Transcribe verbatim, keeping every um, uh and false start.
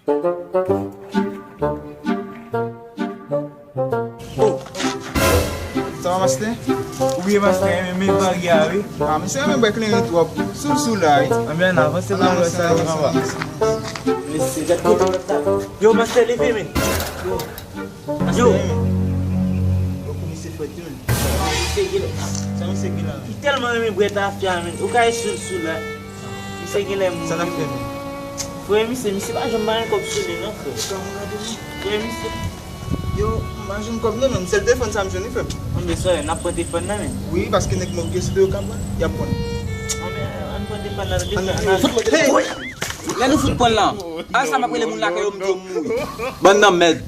Oh. Sa va, Masten? Wi, Masten, men, men bagay a, wi. Ah, men se mwen bwè kleren twòp. Soul, soul la, wi. Anben, ann avanse, ann avanse, ann avanse. Mesye, gad kote w ap ta. Yo, Masten, leve, men. Yo. Yo. Masten, men. Yo, kou misye fwèt, wi, men. Misye gen. Sa misye gen la? Li tèlman renmen bwè tafya, men. Ou ka soul, soul la. Misye genlè mouri. Sa n ap fè, men? Frè, misye, misye pa janm ba yon kòb sou li, non, frè. Frè, misye. Yo, m pa jwenn kòb, non, men. Sèl telefòn sa m jwenn, wi, frè m. Anben, frè, n ap pran telefòn nan, men. Wi, paske nèg mòg yo, se de yo k ap pran. Y ap pran. Anben, ann pran telefòn nan, telefòn nan. Fout mwen telefòn. Lè nou fout pran l lan. Al sa m ap rele moun lakay yo, m di yo m mouri. Bann nan mèd.